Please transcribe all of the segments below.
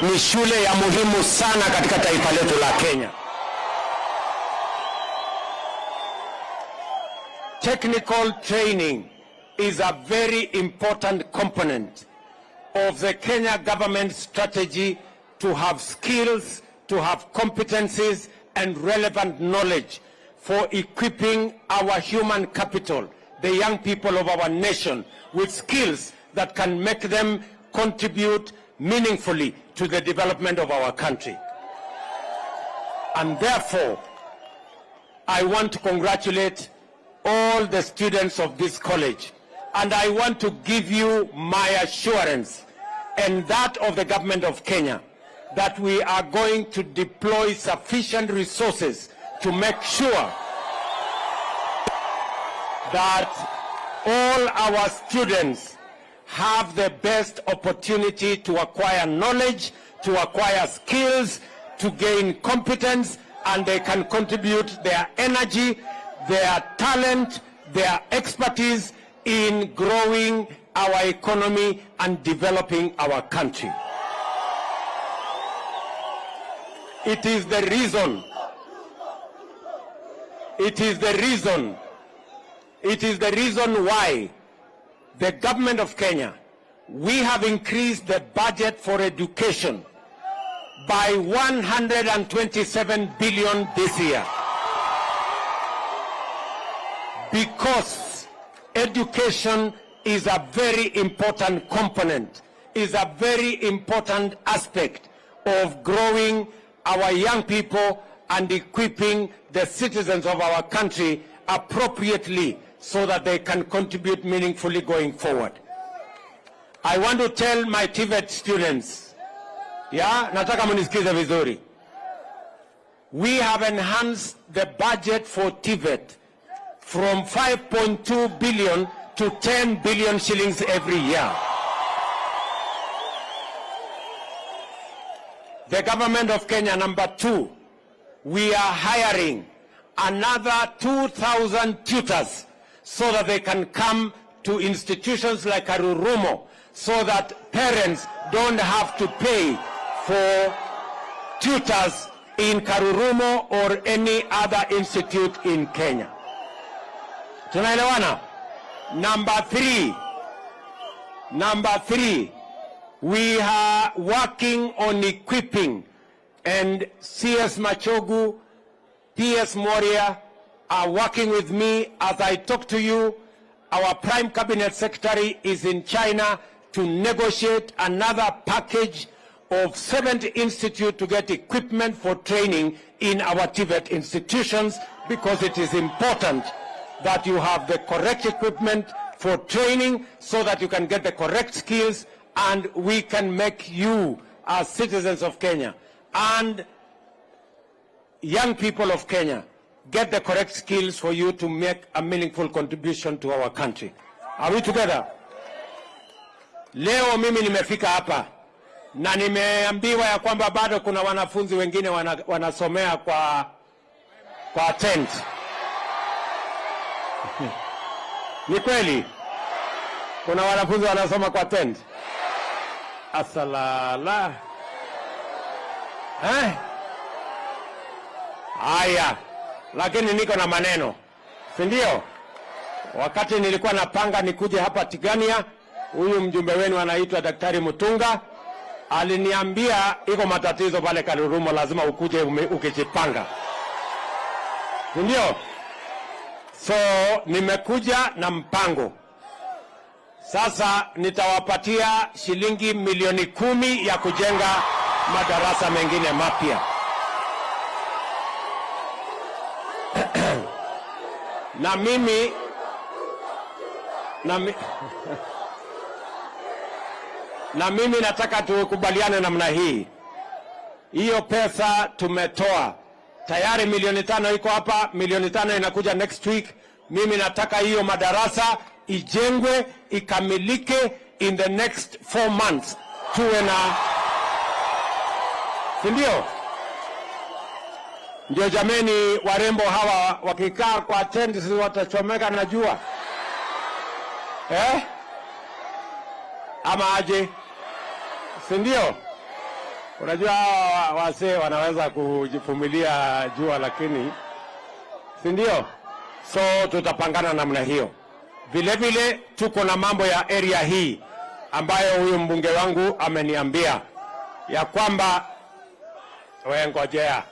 Ni shule ya muhimu sana katika taifa letu la Kenya. Technical training is a very important component of the Kenya government strategy to have skills, to have competencies and relevant knowledge for equipping our human capital, the young people of our nation, with skills that can make them contribute meaningfully to the development of our country. And therefore, I want to congratulate all the students of this college, and I want to give you my assurance and that of the government of Kenya that we are going to deploy sufficient resources to make sure that all our students have the best opportunity to acquire knowledge, to acquire skills, to gain competence, and they can contribute their energy, their talent, their expertise in growing our economy and developing our country. It is the reason, it is the reason, it is the reason why the government of Kenya, we have increased the budget for education by 127 billion this year. Because education is a very important component, is a very important aspect of growing our young people and equipping the citizens of our country appropriately so that they can contribute meaningfully going forward. I want to tell my TVET students, yeah, nataka munisikize vizuri. We have enhanced the budget for TVET from 5.2 billion to 10 billion shillings every year. The government of Kenya, number two, we are hiring another 2,000 tutors so that they can come to institutions like Karurumo so that parents don't have to pay for tutors in Karurumo or any other institute in Kenya. Tunaelewana? Number three, we are working on equipping, and CS Machogu, PS Moria are working with me as I talk to you. Our Prime Cabinet Secretary is in China to negotiate another package of 70 institute to get equipment for training in our TVET institutions, because it is important that you have the correct equipment for training so that you can get the correct skills and we can make you, as citizens of Kenya and young people of Kenya, get the correct skills for you to make a meaningful contribution to our country. Are we together? Leo mimi nimefika hapa na nimeambiwa ya kwamba bado kuna wanafunzi wengine wanasomea kwa tent. Ni kweli? Kuna wanafunzi wanasoma kwa tent? Asalala. Eh? Haya, lakini niko na maneno, si ndio? Wakati nilikuwa napanga nikuje hapa Tigania, huyu mjumbe wenu anaitwa Daktari Mutunga aliniambia iko matatizo pale Karurumo, lazima ukuje ukijipanga, si ndio? So nimekuja na mpango sasa, nitawapatia shilingi milioni 10 ya kujenga madarasa mengine mapya. Na mimi nataka tukubaliane namna hii. Hiyo pesa tumetoa tayari, milioni 5 iko hapa, milioni 5 inakuja next week. Mimi nataka hiyo madarasa ijengwe ikamilike in the next 4 months, tuwe na, si ndio? Ndio jameni, warembo hawa wakikaa kwa tent si watachomeka na jua, eh? Ama aje? Si ndio? Unajua hawa wasee wanaweza kujivumilia jua, lakini si ndio? So tutapangana namna hiyo. Vile vile tuko na mambo ya area hii ambayo huyu mbunge wangu ameniambia ya kwamba, we ngojea,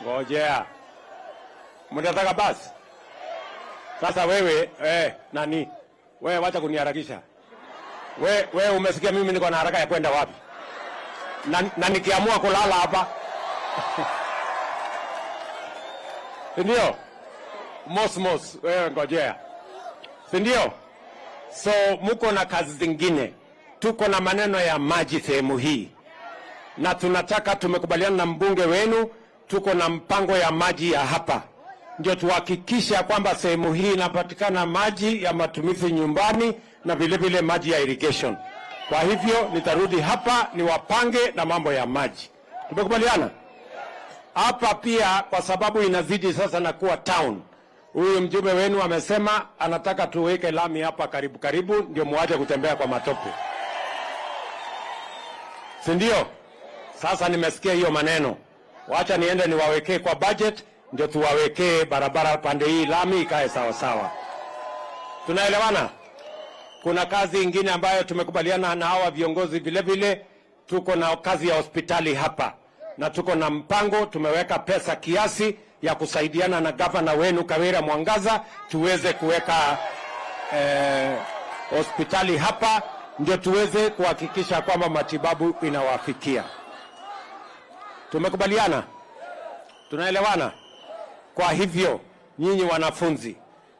ngojea, mnataka basi sasa. Wewe nani wewe, wacha kuniharakisha. We umesikia mimi niko na haraka ya kwenda wapi? Na nikiamua kulala hapa, si ndio? Mos mos, wewe ngojea, si ndio? So muko na kazi zingine, tuko na maneno ya maji sehemu hii, na tunataka, tumekubaliana na mbunge wenu, tuko na mpango ya maji ya hapa, ndio tuhakikisha kwamba sehemu hii inapatikana maji ya matumizi nyumbani na vile vile maji ya irrigation. Kwa hivyo nitarudi hapa niwapange na mambo ya maji. Tumekubaliana hapa pia, kwa sababu inazidi sasa na kuwa town. Huyu mjumbe wenu amesema anataka tuweke lami hapa karibu karibu, ndio muache kutembea kwa matope, si ndio? Sasa nimesikia hiyo maneno, wacha niende niwawekee kwa budget, ndio tuwawekee barabara pande hii lami ikae sawa sawa. Tunaelewana? Kuna kazi ingine ambayo tumekubaliana na hawa viongozi vile vile. Tuko na kazi ya hospitali hapa na tuko na mpango, tumeweka pesa kiasi ya kusaidiana na gavana wenu Kawira Mwangaza tuweze kuweka hospitali hapa, ndio tuweze kuhakikisha kwamba matibabu inawafikia. Tumekubaliana, tunaelewana. Kwa hivyo nyinyi wanafunzi,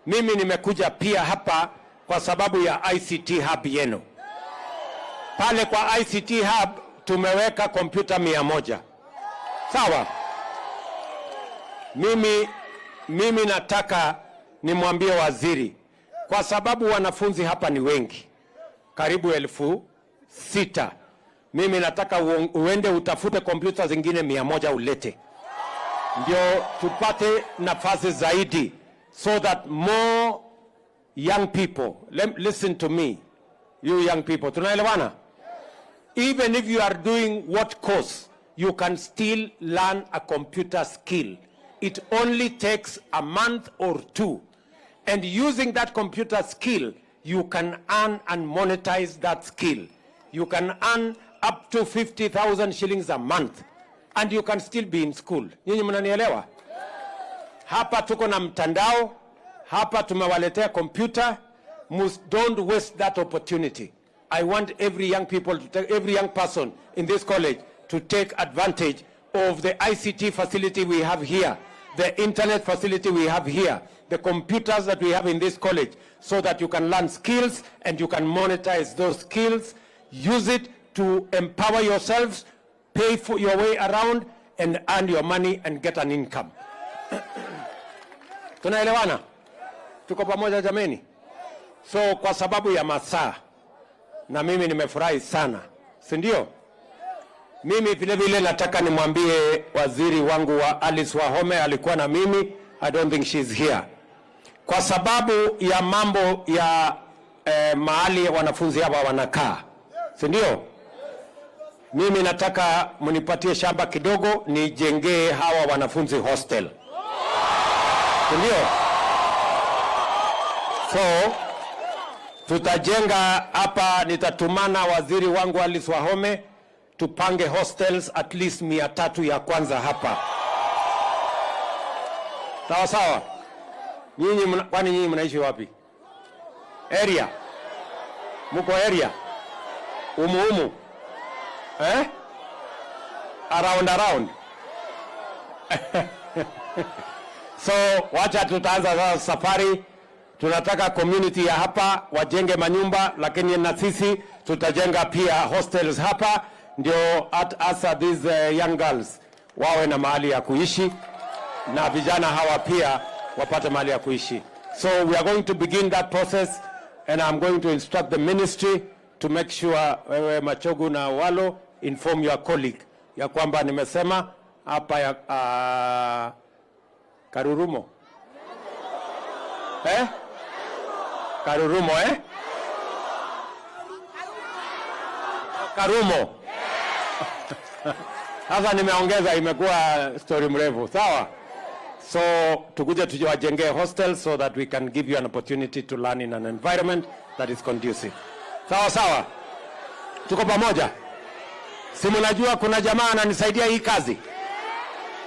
mimi nimekuja pia hapa kwa sababu ya ICT hub yenu. Pale kwa ICT hub tumeweka kompyuta 100. Sawa? Mimi nataka nimwambie waziri, kwa sababu wanafunzi hapa ni wengi, karibu 6,000. Mimi nataka uende utafute kompyuta zingine 100 ulete, ndio tupate nafasi zaidi, so that more young people, listen to me, you young people, tunaelewana? Even if you are doing what course, you can still learn a computer skill. It only takes a month or two. And using that computer skill, you can earn and monetize that skill. You can earn up to 50,000 shillings a month. And you can still be in school. Nyinyi mnanielewa? Hapa tuko na mtandao, hapa tumewaletea computer. Must don't waste that opportunity. I want every young people to take, every young person in this college to take advantage of the ICT facility we have here, the internet facility we have here, the computers that we have in this college, so that you can learn skills and you can monetize those skills, use it to empower yourselves, pay for your way around, and earn your money and get an income. Tunaelewana? Tuko pamoja jameni? So kwa sababu ya masaa, na mimi nimefurahi sana, si ndio? Mimi vile vile nataka nimwambie waziri wangu wa Alice Wahome, alikuwa na mimi, I don't think she's here, kwa sababu ya mambo ya mahali wanafunzi hawa wanakaa, si ndio? Mimi nataka mnipatie shamba kidogo nijengee hawa wanafunzi hostel, si ndio? So tutajenga hapa, nitatumana waziri wangu Alice Wahome tupange hostels at least 300 ya kwanza hapa. Sawa sawa. Nyinyi kwani nyinyi mnaishi wapi? Area? Muko area? Umu umu? Eh? Around around. So wacha tutaanza sasa safari. Tunataka community ya hapa wajenge manyumba, lakini na sisi tutajenga pia hostels hapa, ndio hasa these young girls wawe na mahali ya kuishi na vijana hawa pia wapate mahali ya kuishi. So we are going to begin that process and I'm going to instruct the ministry to make sure, wewe Machogu na Walo, inform your colleague ya kwamba nimesema hapa ya Karurumo, eh? Karurumo, eh? Karumo. Sasa nimeongeza, imekuwa story mrefu, sawa? So tukuje tuwajengee hostel so that we can give you an opportunity to learn in an environment that is conducive. Sawa sawa, tuko pamoja. Si mnajua kuna jamaa ananisaidia hii kazi,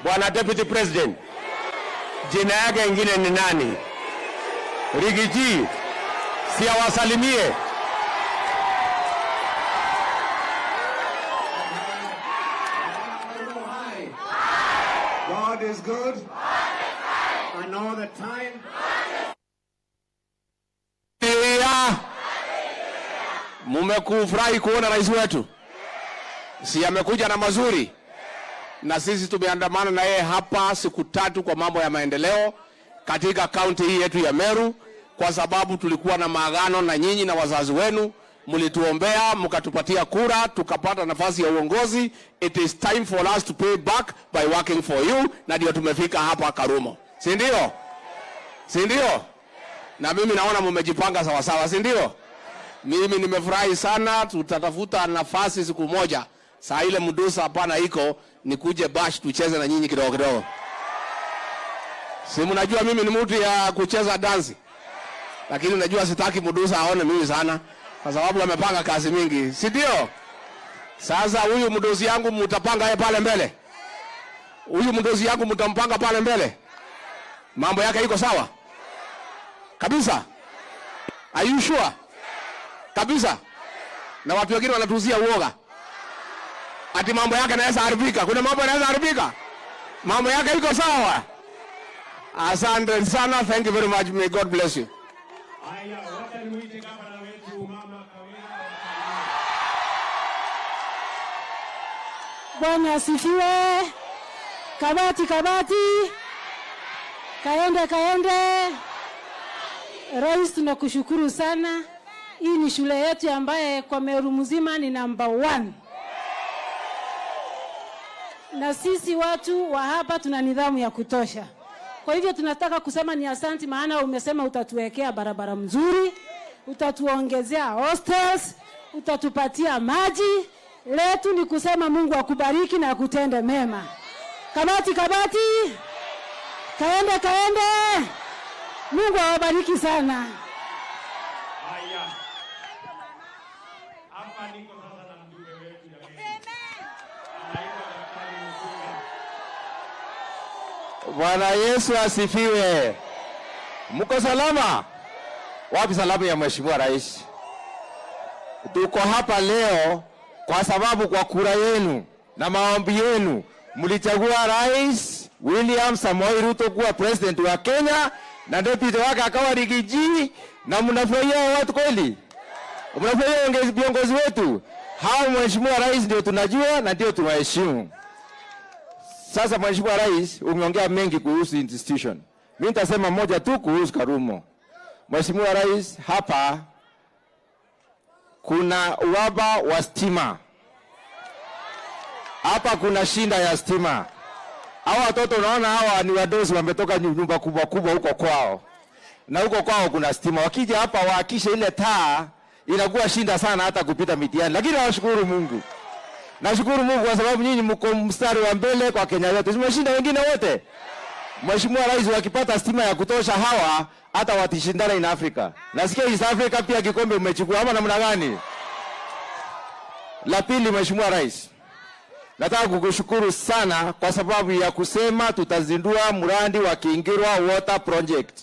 Bwana Deputy President, jina yake ingine ni nani? Riggy G, si awasalimie. God is good. And all the time. Ya. Mumekufurahi kuona rais wetu, si amekuja na mazuri, na sisi tumeandamana na yeye hapa siku 3 kwa mambo ya maendeleo katika kaunti hii yetu ya Meru, kwa sababu tulikuwa na maagano na nyinyi na wazazi wenu, mlituombea mkatupatia kura, tukapata nafasi ya uongozi. It is time for us to pay back by working for you, na ndio tumefika hapa Karumo, si ndio? Si ndio? Na mimi naona mmejipanga sawa sawa, si ndio? Mimi nimefurahi sana. Tutatafuta nafasi siku moja, saa ile mdusa hapana iko, nikuje bash tucheze na nyinyi kidogo kidogo. Si mnajua mimi ni mtu ya kucheza dansi, lakini najua sitaki mdusa aone mimi sana, kwa sababu amepanga kazi mingi, si ndio? Sasa huyu mdosi yangu mtapanga yeye pale mbele, huyu mdosi yangu mtampanga pale mbele, mambo yake iko sawa kabisa. Are you sure? Kabisa. Na watu wengine wanatuzia uoga ati mambo yake yanaweza haribika. Kuna mambo yanaweza haribika, mambo yake iko sawa. Asante sana, thank you very much. May God bless you. Haya, wacha nimuite gavana wetu Mama Kawira. Bwana asifiwe. Kabati, kabati, kaende, kaende. Rais, tunakushukuru sana. Hii ni shule yetu ambaye kwa Meru mzima ni number 1. Na sisi watu wa hapa tuna nidhamu ya kutosha. Kwa hivyo tunataka kusema ni asanti, maana umesema utatuwekea barabara mzuri, utatuongezea hostels, utatupatia maji. Letu ni kusema Mungu akubariki na akutende mema. Kabati, kabati, kaende, kaende. Mungu awabariki sana. Haya. Hapa niko sasa na mjumbe wetu jamani. Anaitwa Daktari Mutunga. Bwana Yesu asifiwe. Mko salama? Wapi salamu ya Mheshimiwa Rais? Tuko hapa leo kwa sababu kwa kura yenu na maombi yenu mlichagua Rais William Samoei Ruto kuwa president wa Kenya na deputy wake akawa Riggy G, na mnafurahia watu kweli? Mnafurahia viongozi wetu? Hao Mheshimiwa Rais ndio tunajua na ndio tunaheshimu. Sasa Mheshimiwa Rais, umeongea mengi kuhusu institution. Mimi nitasema moja tu kuhusu Karumo. Mheshimiwa Rais, hapa kuna uhaba wa stima. Hapa kuna shinda ya stima. Hawa watoto unaona hawa ni wadosi, wametoka nyumba kubwa kubwa huko kwao. Na huko kwao kuna stima. Wakija hapa waakishe ile taa, inakuwa shinda sana hata kupita mitihani. Lakini nawashukuru Mungu. Nashukuru Mungu kwa sababu nyinyi mko mstari wa mbele kwa Kenya yote. Tumeshinda wengine wote. Mheshimiwa Rais, wakipata stima ya kutosha hawa hata watishindana in Africa. Nasikia East Africa pia kikombe umechukua ama namna gani? La pili, Mheshimiwa Rais, nataka kukushukuru sana kwa sababu ya kusema tutazindua mradi wa Kingirwa Water Project.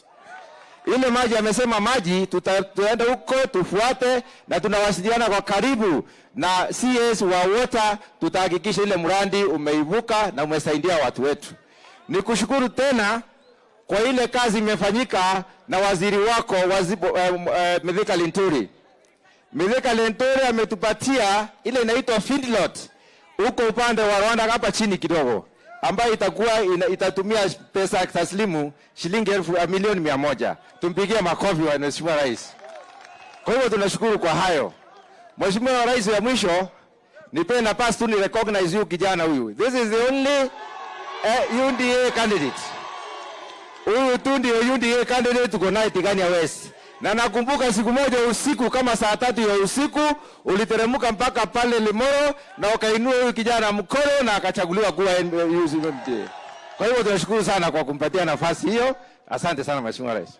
Ile maji amesema maji tutaenda huko tufuate, na tunawasiliana kwa karibu na CS wa water, tutahakikisha ile mradi umeibuka na umesaidia watu wetu. Nikushukuru tena kwa ile kazi imefanyika na waziri wako Mithika Linturi. Mithika Linturi ametupatia ile inaitwa feedlot huko upande wa Rwanda hapa chini kidogo, ambayo itatumia pesa taslimu shilingi milioni 100. Tumpigie makofi wa Mheshimiwa Rais. Kwa hivyo tunashukuru kwa hayo. Mheshimiwa Rais, ya mwisho nipe nafasi tu ni recognize huyu kijana huyu. This is the only UDA candidate. Huyu tu ndio UDA candidate tuko naye Tigania West. Na nakumbuka siku moja usiku kama saa 3 ya usiku uliteremka mpaka pale Limuru na ukainua huyu kijana mkono na akachaguliwa kuwa MCA. Kwa hivyo tunashukuru sana kwa kumpatia nafasi hiyo. Asante sana, Mheshimiwa Rais.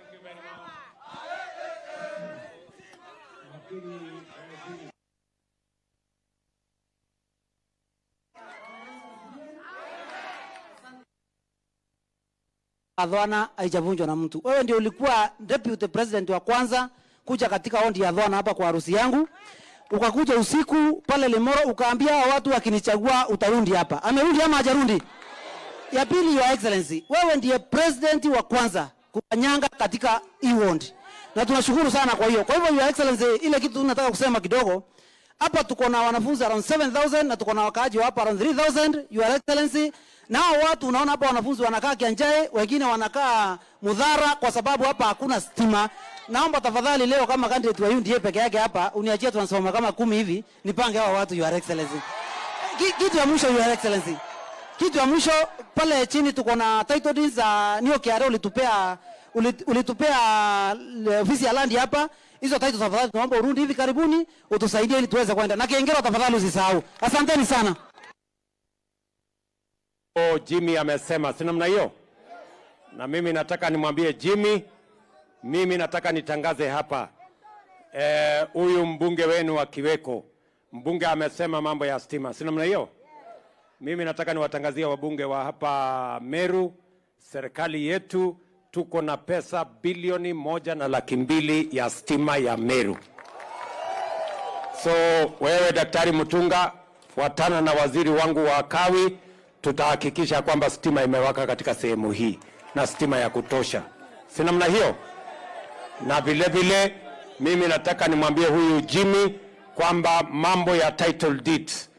Dhwana haijavunjwa na mtu. Wewe ndio ulikuwa deputy president wa kwanza kuja katika wodi ya Dhwana hapa kwa harusi yangu. Ukakuja usiku pale Limuru ukaambia hao watu wakinichagua utarudi hapa. Amerudi ama hajarudi? Ya pili, Your Excellency, wewe ndiye president wa kwanza kukanyanga katika hii ward. Na tunashukuru sana kwa hiyo. Kwa hivyo, Your Excellency, ile kitu tunataka kusema kidogo, hapa tuko na wanafunzi around 7000 na tuko na wakaaji wa hapa around 3000, Your Excellency. Na hao watu unaona hapa wanafunzi wanakaa Kianjae, wengine wanakaa Mudhara kwa sababu hapa hakuna stima. Naomba tafadhali leo kama candidate wa UDA peke yake hapa uniachie transformer kama 10 hivi nipange hao watu, Your Excellency. Kitu ya mwisho, Your Excellency. Kitu ya mwisho, pale chini tuko na title deeds za New KRA, ulitupea ofisi ya land hapa. Hizo title tafadhali tunaomba urudi hivi karibuni utusaidie ili tuweze kwenda. Na Kiengero tafadhali usisahau. Asanteni sana. Oh, Jimmy amesema, si namna hiyo? Na mimi nataka nimwambie Jimmy, mimi nataka nitangaze hapa huyu mbunge wenu wa Kiweko, mbunge amesema mambo ya stima, si namna hiyo? Mimi nataka niwatangazie wabunge wa hapa Meru, serikali yetu tuko na pesa 1,200,000 ya stima ya Meru. So wewe Daktari Mutunga, fuatana na waziri wangu wa Kawi, tutahakikisha kwamba stima imewaka katika sehemu hii na stima ya kutosha, si namna hiyo? Na vile vile mimi nataka nimwambie huyu Jimmy kwamba mambo ya title deeds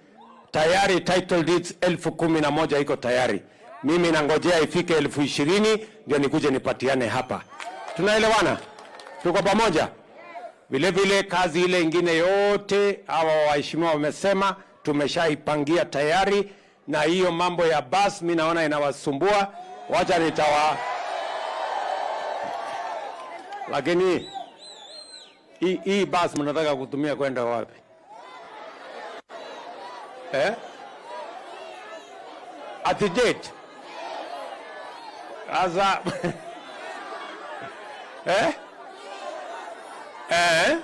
tayari, title deeds 11,000 iko tayari. Mimi nangojea ifike 20,000 ndio nikuje nipatiane hapa. Tunaelewana? Tuko pamoja? Vile vile kazi ile ingine yote hawa waheshimiwa wamesema tumeshaipangia tayari, na hiyo mambo ya bus mi naona inawasumbua, wacha nitawa, lakini hii bus mnataka kutumia kwenda wapi? Eh? At the date. Sasa eh? Eh?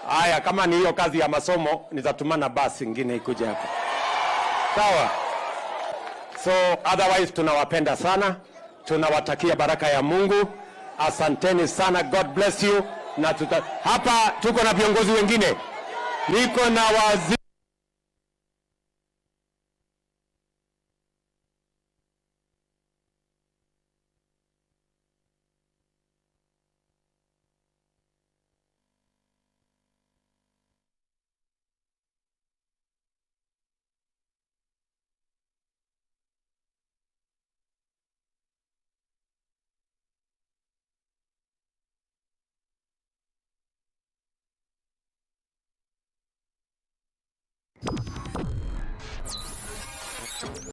Haya, kama ni hiyo kazi ya masomo nitatumana basi ingine ikuje hapa. Sawa. So otherwise tunawapenda sana, tunawatakia baraka ya Mungu. Asanteni sana, God bless you. Na hapa tuko na viongozi wengine, niko na waziri